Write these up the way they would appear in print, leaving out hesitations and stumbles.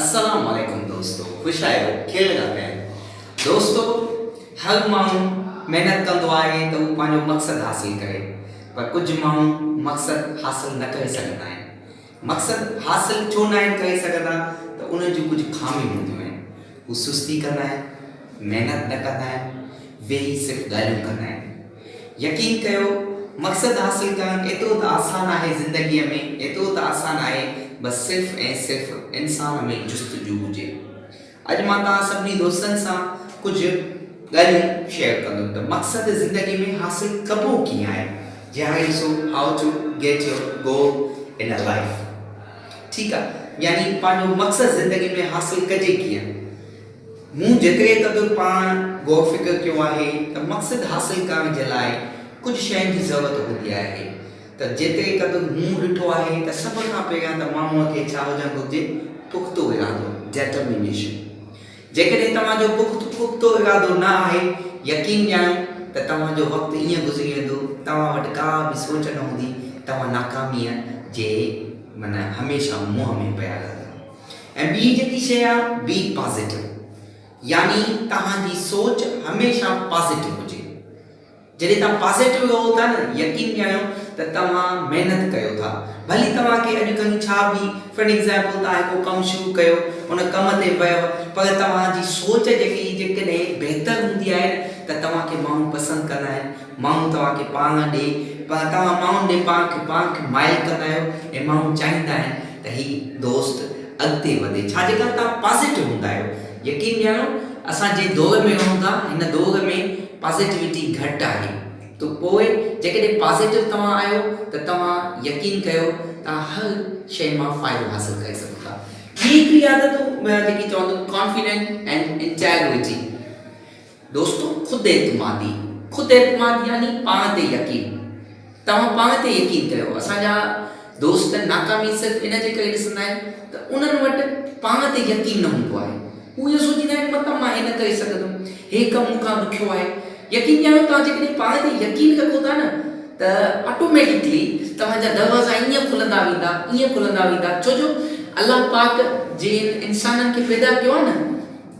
السلام عليڪم دوستو خوش آهيو خير لڳا پيا آهيو دوستو هر ماڻهو محنت ڪندو آهي ته هو پنهنجو مقصد حاصل ڪري پر ڪجهه ماڻهو مقصد حاصل نه ڪري سگهندا آهن مقصد حاصل ڇو ناهن ڪري سگهندا ته انهن جون ڪجهه خاميون هونديون آهن هو سستي ڪندا آهن محنت نه ڪندا آهن ويهي صرف ڳالهيون ڪندا آهن يقين ڪيو مقصد حاصل ڪرڻ ايترو ته آسان آهي زندگيء ۾ ايترو ته آسان آهي بس صرف ۽ صرف انسان ۾ جستجو هجي. اڄ مان توهان سڀني دوستن سان ڪجهه ڳالهيون شيئر ڪندم ته مقصد زندگي ۾ حاصل ڪبو ڪيئن آهي جي هاڻي ڏسو How to get your goal in a life ٺيڪ آهي يعني پنهنجو مقصد زندگي ۾ حاصل ڪجي ڪيئن. مون جيتري قدر پاڻ غور فڪر ڪيو آهي ته مقصد حاصل ڪرڻ جي لاء ڪجهه شين جي ضرورت هوندي آهي ته جيتري قدر مون ڏٺو آهي ته سڀ کان پهريان ته ماڻهوء کي ڇا هجڻ گهرجي پختو ارادو، Determination. جيڪڏهن توهان جو پختو ارادو نه آهي يقين ڄاڻو ته توهان جو وقت ائين گذري ويندو توهان وٽ ڪا به سوچ نه هوندي توهان ناڪاميء جي معنيٰ هميشه منهن ۾ پيا رهندا. ۽ ٻي جيڪي شيء آ بي پازيٽو يعني توهان جي سوچ هميشه پازيٽو هجي جڏهن توهان پازيٽو رهو ٿا نه يقين ڄاڻو ته توهان محنت ڪيو ٿا ڀلي توهان کي اڄ کڻي ڇا به فار ايگزامپل توهان هڪ ڪم شروع ڪيو ان ڪم تي ويو پر توهان جي سوچ جيڪي جيڪڏهن بهتر هوندي آهي نه ته توهان کي ماڻهو پسند ڪندا آهن ماڻهو توهان کي پاڻ ڏي توهان ماڻهن ڏي پاڻ کي پاڻ کي مائل ڪندا آهيو ۽ ماڻهو چاهيندا آهن ته هي دوست اڳتي وڌي ڇا جي ڪري توهان پازيٽو هوندا آهيو يقين ڄاڻو اسان جنهن دور ۾ رهون ٿا هن دور ۾ پازيٽوٽي گهٽ آهي ته پوء جيڪڏهن پازيٽو توهان آهيو ته توهان يقين ڪيو توهان هر شيء مان فائدو حاصل ڪري سگهو ٿا ٻي هڪڙي عادت جيڪي چوندم ڪانفيڊنٽ اينڊ انٽيگرٽي دوستو خود اعتمادي، خود اعتماد يعني پاڻ تي يقين. توهان پاڻ تي يقين ڪيو. اسان جا دوست ناڪامي صرف ان جي ڪري ڏسندا آهن ته انهن وٽ پاڻ تي يقين نه هوندو آهي. هو اهو سوچيندا آهن متان مان هي نه ڪري سگهندم، هي ڪم مون کان ڏکيو آهي. يقين ڄاڻو توهان جيڪڏهن پاڻ تي يقين رکو ٿا نه ته آٽوميٽڪلي توهان جا دروازا ائين کلندا ويندا، ائين کلندا ويندا ڇو جو الله پاڪ جن انسانن کي پيدا ڪيو آهي نه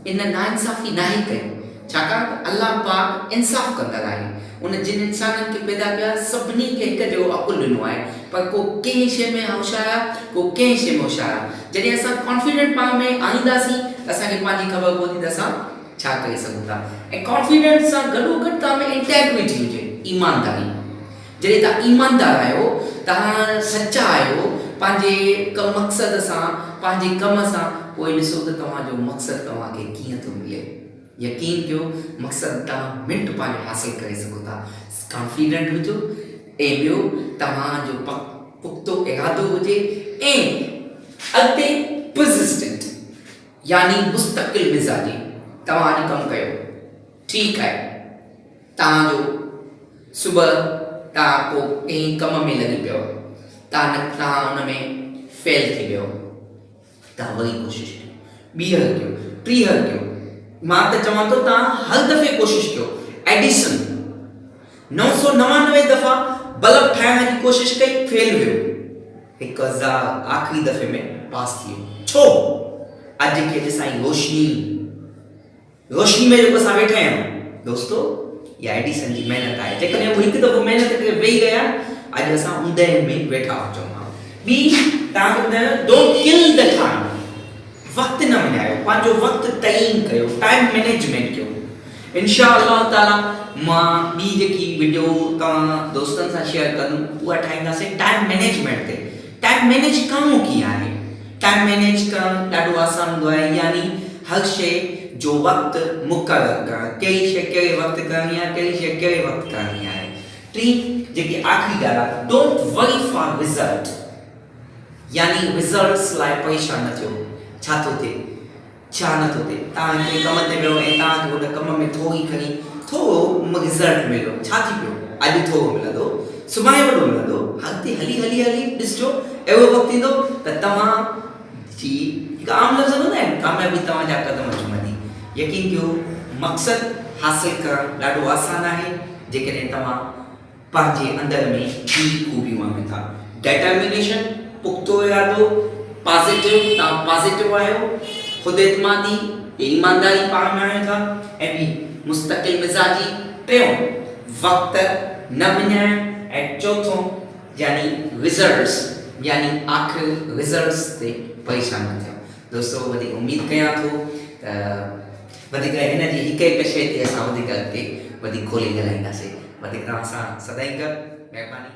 ان ناانصافي ناهي ڪئي، ڇاڪاڻ ته الله پاڪ انصاف ڪندڙ آهي. ان جن انسانن کي پيدا ڪيو آهي، سڀني کي هڪ جهڙو عقل ڏنو آهي، پر ڪو ڪنهن شيء ۾ هوشيار آهي، ڪو ڪنهن شيء ۾ هوشيار آهي. جڏهن اسان ڪانفيڊنٽ پاڻ ۾ آڻينداسين ته اسان کي پنهنجي خبر پوندي ته اسان ڇا ڪري سگهون ٿا ۽ ڪانفيڊنٽ سان گڏوگڏ توهان ۾ انٽيگرٽي هجي، ايمانداري. جڏهن توهان ايماندار آهيو، توهان سچا آهيو پنهنجي ڪم مقصد سان، پنهنجي ڪم سان، پوء ڏسو ته توهان جو مقصد توهان کي ڪيئن ٿو ملي. يقين ڪيو مقصد توهان منٽ پنهنجو حاصل ڪري سگهو ٿا. ڪانفيڊنٽ هجو ۽ ٻيو توهان جو پختو ارادو هجي ۽ اڳتي Persistent يعني مستقل مزاجي توهان اڄ ڪم ڪيو ٺيڪ آهي. توهان جو صبح توهان ڪو ڪنهن ڪم ۾ لڳي پيو توهان نه توهان ان ۾ فيل ٿي ويو توهان وري ڪوشش ڪيو ٻيهر ڪيو ٽيهر ڪيو مان ته چوان ٿو توهان هر دفعي ڪوشش ڪيو ايڊيسن 999 دفعا بلب ٺاهڻ جي ڪوشش ڪئي فيل ويو 1000 آخري دفعي ۾ پاس ٿي ويو ڇو اڄ کي ڏسائين روشني روشني ۾ جيڪو اسان ويٺا آهيون دوستو اها ايڊيسن جي محنت آهي جيڪڏهن هو هڪ دفعو محنت ڪري ويهي رهيا اڄ اسان اوندهه ۾ ويٺا هجون ها ٻي توهان کي ٻڌايان don't kill the time وقت نه وڃايو پنهنجو وقت تعين ڪيو ٽائيم مينيجمينٽ ڪيو انشاء الله تعالي مان ٻي جيڪي وڊيو توهان دوستن سان شيئر ڪندم اها ٺاهينداسين ٽائيم مينيجمينٽ تي ٽائيم مينيج ڪرڻو ڪيئن آهي؟ ٽائيم مينيج ڪرڻ ڏاڍو آسان هوندو آهي يعني هر شيء جو وقت مقرر ڪرڻ، ڪهڙي شيء ڪهڙي وقت ڪرڻي آهي، ڪهڙي شيء ڪهڙي وقت ڪرڻي آهي. ٽين جيڪي آخري ڳالهه آهي Don't worry for result يعني رزلٽس لاء پريشان نه ٿيو، ڇا ٿو ٿئي؟ ڇا نه ٿو ٿئي؟ توهان هڪڙي ڪم تي ويو ۽ توهان کي ان ڪم ۾ ٿوري کڻي ٿورو رزلٽ مليو، ڇا ٿي پيو؟ اڄ ٿورو ملندو، سڀاڻي وڏو ملندو، اڳتي هلي هلي هلي ڏسجو اهڙو وقت ايندو ته توهان جي هڪ عام لفظ نه هوندا آهن ڪاميابي توهان جا قدم چمندي. يقين ڪيو مقصد حاصل ڪرڻ ڏاڍو آسان آهي جيڪڏهن توهان پنهنجي اندر ۾ هي خوبيون آڻيو ٿا، ڊيٽرمينيشن، پختو ارادو، پازيٽو، توهان پازيٽو آهيو، خود اعتمادي، ايمانداري پاڻ ۾ آڻيو ٿا ۽ ٻي مستقل مزاجي، ٽيون وقت نه وڃائڻ ۽ چوٿون يعني رزلٽس يعني آخر رزلٽس تي پريشان نه ٿيڻ. دوستو وڌيڪ اميد ڪيان ٿو ته وڌيڪ هن جي هڪ هڪ شيء تي اسان وڌيڪ اڳتي وڌيڪ کولي ڳالهائينداسين. وڌيڪ توهان سان سدائين گڏ. مهرباني.